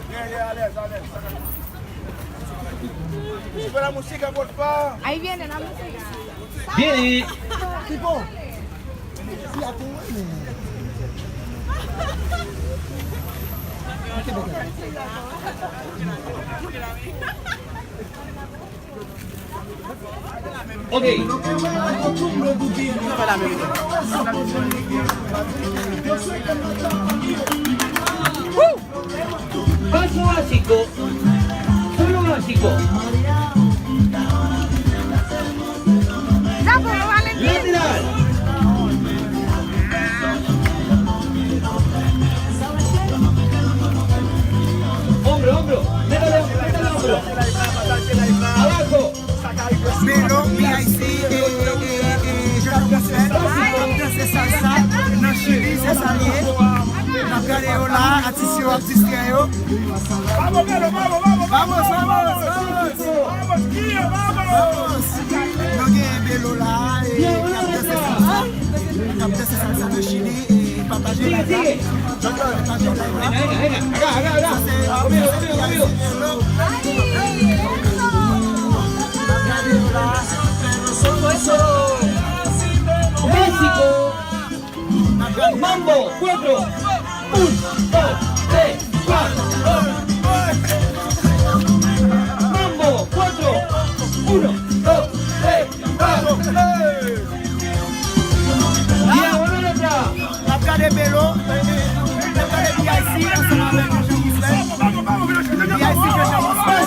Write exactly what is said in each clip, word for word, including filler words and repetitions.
Bien, bien, alèz, alèz. Sigue la música, por favor. Ahí viene la música. Viene. Tipo. Ok. Woo! Paso básico. Solo básico. Lateral. Hombro, hombro. Métale, métale hombro. Abajo. Belo, B I C, e, e, e, e Jean Jean Moussel, k ap danse salsa nan Chili, se sa l ye. N ap gade yo la, atis yo ap distrè yo. Vamos, Belo, vamos, vamos, vamos, vamos, vamos, vamos, vamos, vamos. Nou gen Belo la, e, k ap danse salsa. K ap danse salsa nan Chili, e pataje live la. Pataje live la. Sa se, sa se P I C. Gade yo la. Básico. Mambo, cuatro. Un, dos, tres, cuatro. Mambo, cuatro. Uno, dos, tres, cuatro. N ap gade Belo, n ap gade B I C ansanm avèk Jean Jean Moussel. B I C Jean Jean Moussel.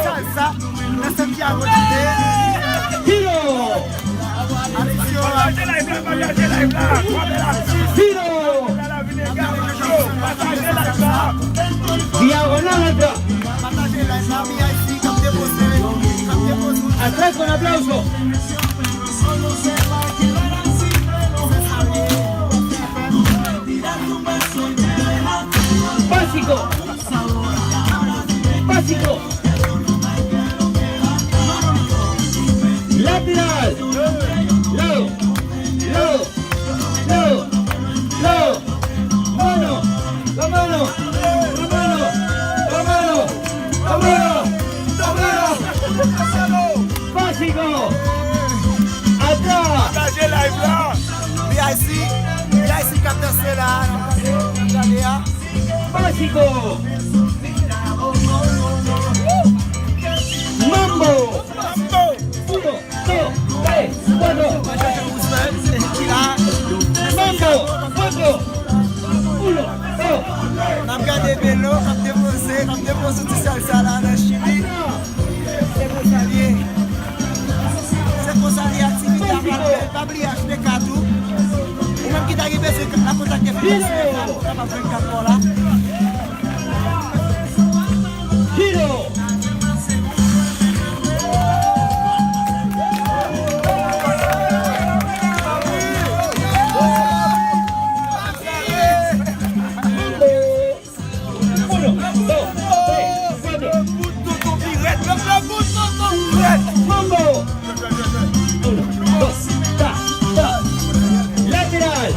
Salsa nan Santiago Chile. Giro! Atis yo la. Giro! Diagonal atrás. Pataje live la, B I C k ap depoze, k ap depoze. Atrás con aplauso. Básico. Básico. Lateral. Lado. Lado. Lado. Lado. Mano. La mano. La mano. La mano. La mano. La mano. Básico. Atrás. Pataje live la. B I C, B I C k ap danse la. N ap gade a. Básico. Mambo. Mambo. Uno, dos, tres, cuatro. Mambo. Cuatro. Uno, dos. N ap gade Belo k ap depoze, k ap depoze ti salsa la nan Chili. Se konsa l ye. Se konsa l ye, aktivite a pral bèl. Pa bliye achte kat ou. Ou menm ki ta gen bezwen kat la, kontakte Fidel Sylvestre pou w kapab jwenn kat pa w la. Giro! Uno, dos, tres, cuatro. Bout tonton pi rèd, lòt la bout tonton pi rèd. Mambo. Uno, dos, ta, ta. Lateral.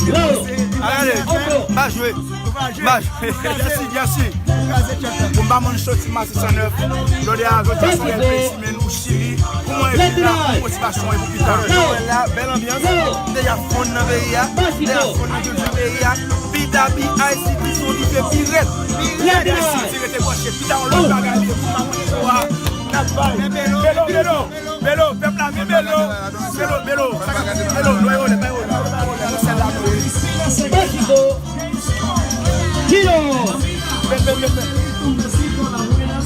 Lado. Hombro. Ba jwe. Ba jwe. Merci, merci. Pou m pa moun soti Mati san nèf. Jodi a, jodi a se yon bèl espesimen. Chili, kòman evènman, motivasyon e pou pita. Mwen la, bèl anbyans. Deja fonn nan peyi a. Deja fonn nan kilti peyi a. Pita B I C ki son li fè pi rèd. Pi rèd. Mèsi, ti rete branche. Pita yon lòt bagay li ye pou pa moun yo a. N ap bay. Belo, Belo, Belo, pèp la, men Belo. Belo, Belo, sa ka, Belo, lwe yo, lwe yo, lwe yo, sèl la, lwe yo. Giro! Bèl, bèl, bèl, bèl.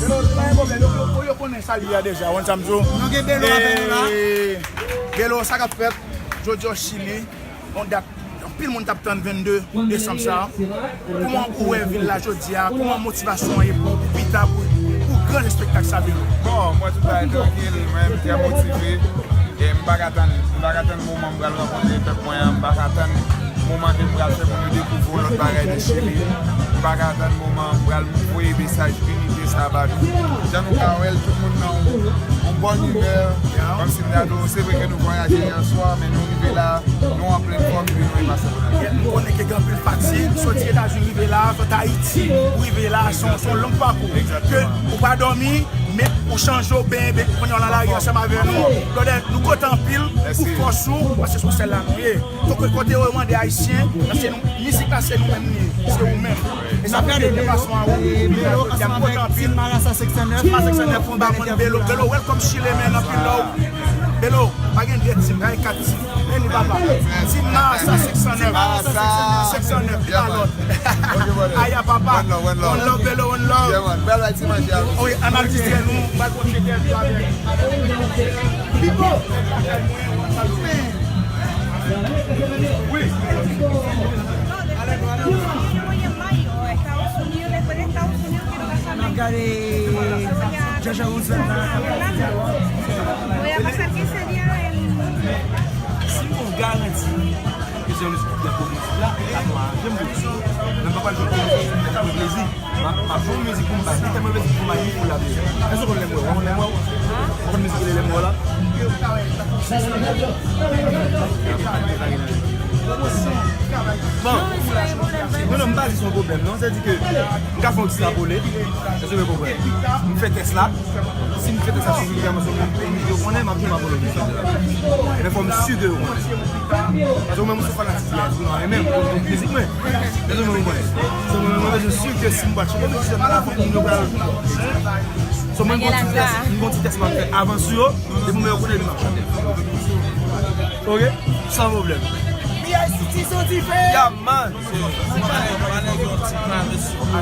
Belo, se pa yon pwoblèm. Yo, yo, yo konnen sa l ye a deja, w konn sa m di w. Nou gen Belo avè nou la. E, Belo, sa k ap fèt? Jodi a Chili, yon dat anpil moun t ap tann, vennde desanm sa a. Kòman ou wè vil la jodi a? Kòman motivasyon an ye pou, pou pita, pou, pou gran espektak sa, Belo? Bon, mwen tout bagay trankil, mwen menm trè motive. E m pa ka tann, m pa ka tann moman m pral rankontre pèp mwen an, m pa ka tann moman ke m pral fè pou nou dekouvri yon lòt bagay de Chili. M pa ka tann moman m pral voye mesaj inite sa ba nou. Jan nou ka wè l, tout moun nan yon, Bòn imè, kòmsi m di a nou, se vre ke nou vwayaje yè swa, men nou rive la, nou an plenn fòm, epi nou enpase pou n ale. M konnen ke gen anpil fatig, soti Etazini rive la, sot Ayiti, ou rive la, se yon, se yon long pakou. Ke ou pa dòmi, men ou chanje, ou benyen, ben, kounye a w nan lari ansanm avè nou. Brother, nou kontan anpil pou fòs ou, paske se yon sèl la nou ye. Kote, kote yo mande Ayisyen, paske nou, mizik la se nou menm li ye, se ou menm. E sa fè de fason a ou, Belo ansanm avèk Team Marasa senk san nèf. Team Marasa senk san nèf, fon ba mwen Belo, Belo, welcome Chile, man, anpil love. Belo, pa gen de team, gen kat team. Vini, papa. Team Marasa senk san nèf. Senk san nèf, pa lòt. Aya, papa. One love, Belo, one love. Wi, analize nou, ba l kontinye avèk. Pipo! N ap gade Jaja Roosevelt la. Si m gon garanti ke se yon mizik ki ap pwodui la, e atò a, jan m di w, nan pa pral jwenn pwodiksyon, sa fè plezi. M ap, m ap jwe yon mizik pou m bay. Li tèlman plezi pou m bay li pou l ap jwe. Èske w konn lè m wè w? Ou konn lè m wè w? Ou konn mizik ki rele lè m wè w la? Bon. Non, non, m pa di se yon pwoblèm, non. Sètadi ke m ka fè yon ekstrapole. Èske w konprann? M fè tès la. Si m fè tès la sou mizik la, mwen se yon mizik yo konnen, m ap jwe m ap pwodui. Ebyen, fò m si ke yo konnen. Paske mwen menm, m se fanatik la, nou renmen m, konn tout mizik mwen. Èske w konprann? So, mwen, mwen, mwen, je suis que si m pa chante, mwen, se la, fòk moun yo pral. So, mwen, gon ti tès, m gon ti tès m ap fè avan sou yo, depi mwen yo konnen li m ap chante. Ok? San pwoblèm. B I C T son dife! Yeah, man!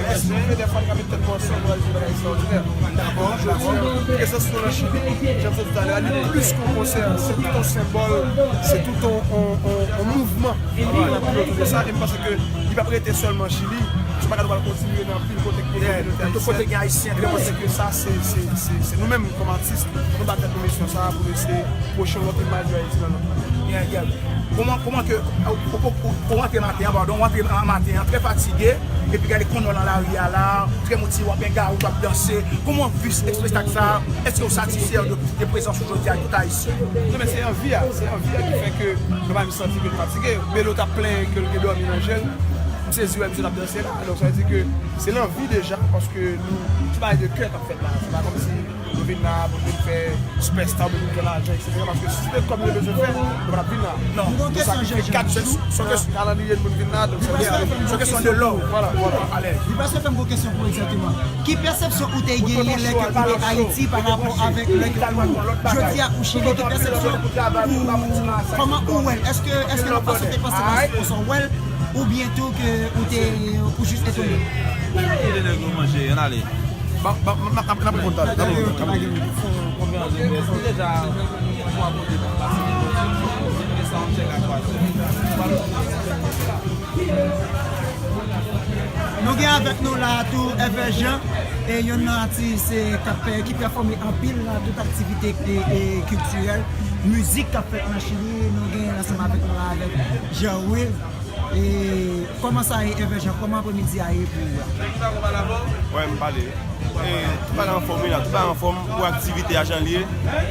Èske nou fè dèfwa n ka met tèt nou ansanm pou al jwe bagay ekstraòdinè? Dakò, dakò. Ke se swa nan Chili, jan m sot di talè a, li plis ke yon konsè, se tout yon senbòl, se tout yon, yon, yon, yon mouvman. Voilà, pou yo touche sa, e m panse ke li p ap rete sèlman Chili. Se yon bagay nou pral kontinye nan anpil kote, kote gen Ayisyen, e m panse ke sa, se, se, se, se nou menm kòm atis, nou ba tèt nou misyon sa a pou nou eseye pwoche yon lòt imaj de Ayiti nan lòt kote. Yeah, yeah. Kòman, kòman ke, ou, ou, ou, ou antre maten an, padon, ou antre maten an, trè fatige, epi gade kounye a w nan lari a la, trè motive, w ap benga, w ap danse. Kòman w viv espektak sa a? Èske w satisfè de, de prezans ou jodi a tout Ayisyen? Non, men se anvi a, se anvi a ki fè ke mwen pa menm santi ke m fatige. Belo t ap plenyen ke l te dòmi nan je l. M sezi wè misye t ap danse la. Donk, sa vle di ke se lanvi deja, paske nou, se bagay de kè k ap fèt la. Se pa kòmsi nou vin la pou nou vin fè sipèsta, pou nou vin fè lajan, etsetera. Paske si se te kòb nou te bezwen fè, nou pa t ap vin la. Non. Nou sakrifiye kat jou nan kalandriye n pou n vin la. Donk, se yon kesyon de love. Voilà, voilà. Li prèske fè m gon kesyon pou egzakteman. Ki pèsepsyon ou te genyen lè ke ou te Ayiti pa rapò avèk lè ke ou jodi a ou Chili? Ki pèsepsyon ou, kòman ou wè l? Èske, èske nan fason ou te panse, nan fason w wè l, oubyen tou ke ou te, ou jis etone? Kite nèg yo manje, ann ale. Ba, ba, n ap, n ap reponn talè, n ap reponn talè. Konferans de près, nou deja fè yon kote pou pase, men soundcheck a twa zè. Nou gen avèk nou la a tou Evè Jean, e youn nan atis, e, k ap, e, ki pèfòme anpil nan tout aktivite, e, e, kiltirèl, mizik k ap fèt nan Chili. Nou gen ansanm avèk nou la avèk Jean Will. E kòman sa ye, Evè Jean? Kòman apremidi a ye pou ou a? Wè, m pale. E, tout bagay anfòm, wi, la. Tout bagay anfòm pou aktivite a jan l ye.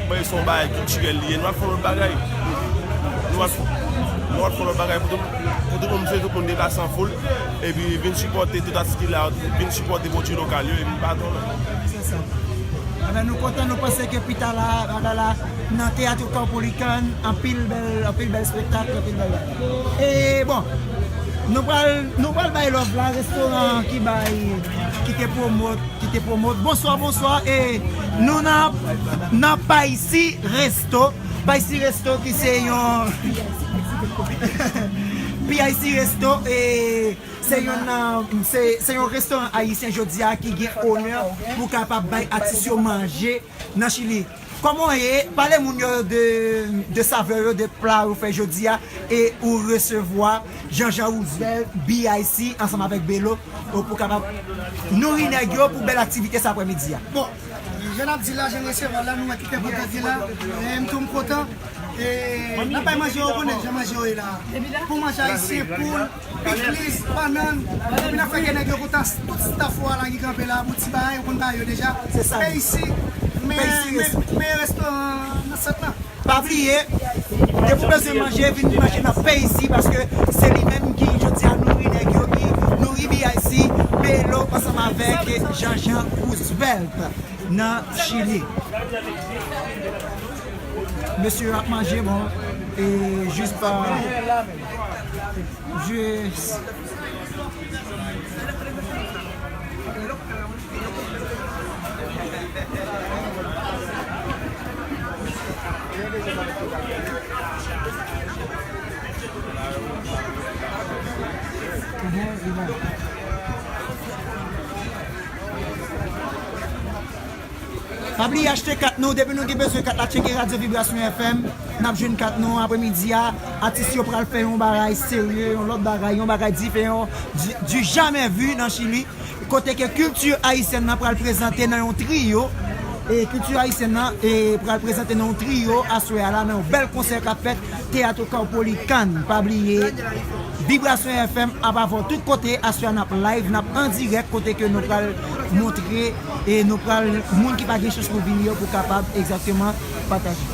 Mwen, se yon bagay kiltirèl li ye. Nou al fè yon lòt bagay. Nou al fè, nou al fè yon lòt bagay pou tout, pou tout moun, pou tout moun deplase an foul. Epi vin sipòte tout atis ki la, vin sipòte pwodui lokal yo, epi baton. Se sa. Ebyen, nou kontan, nou panse ke pita la, bagay la, nan Teyat Cowpoly Cannes, anpil bèl, anpil bèl espektak, anpil bèl bagay. E, bon, nou pral, nou pral bay love la, restoran ki bay, ki te pwomot, ki te pwomot. Bonswa, bonswa, e nou nan, nan Paisi Resto. Paisi Resto ki se yon, P I C Resto, e se yon, se, se yon restoran ayisyen jodi a ki gen onè pou kapab bay atis yo manje nan Chili. Kòman w ye? Pale moun yo de, de savè yo, de pla yo fè jodi a, e ou resevwa Jean Jean Roosevelt, B I C, ansanm avèk Belo, pou kapab nouri nèg yo pou bèl aktivite sa aprèmidi a. Bon, jan n ap di la, jan n resevwa l la, nou wè tout enpòtan ki la. E m tou m kontan. E n ap bay manje yo, ou konnen jan manje yo ye la. Pou manje ayisyen, poul, pikliz, bannann. Epi n ap fè ke nèg yo kontan, tout staff ou a la ki kanpe la, pou ti bagay, ou konn bagay yo deja. Se sa. E isi, Men, men, men restoran nan sant lan. Pa bliye, depi w bezwen manje, vin manje nan P I C, paske se li menm ki, jodi a, nouri nèg yo, ki nouri B I C, Belo, ansanm avèk Jean-Jean Roosevelt nan Chili. Mesye yo ap manje, bon, e jis pa, jis Pa bliye achte kat nou, depi nou gen bezwen kat la, tcheke Radyo Vibrasyon F M, n ap jwenn kat nou. Apremidi a, atis yo pral fè yon bagay serye, yon lòt bagay, yon bagay diferan, du, du jamais vu nan Chili. Kote ke kilti ayisyèn nan pral prezante nan yon triyo. E kilti ayisyèn nan, e, pral prezante nan yon triyo aswè a la, nan yon bèl konsè k ap fèt Teatro Caupolicán. Pa bliye, Vibrasyon F M ap avè w tout kote. Aswè a n ap live, n ap an dirèk, kote ke nou pral montre, e nou pral, moun ki pa gen chans pou vini yo, pou kapab egzakteman pataje.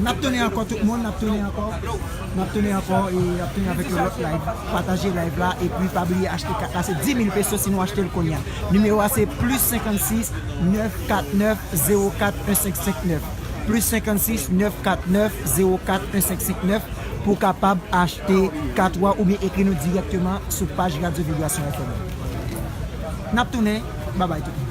N ap tounen ankò, tout moun, n ap tounen ankò. N ap tounen ankò, e n ap tounen avèk yon lòt live. Pataje live la, epi pa bliye achte kat la, se dis mil peso si nou achte l kounye a. Nimewo a se plis senkannsis, nèf kat nèf, zewo kat, en senk senk nèf. Plis senkannsis, nèf kat nèf, zewo kat, en senk senk nèf, pou w kapab achte kat ou a, oubyen ekri nou dirèkteman sou paj Radyo Vibrasyon F M. N ap tounen, babay tout moun.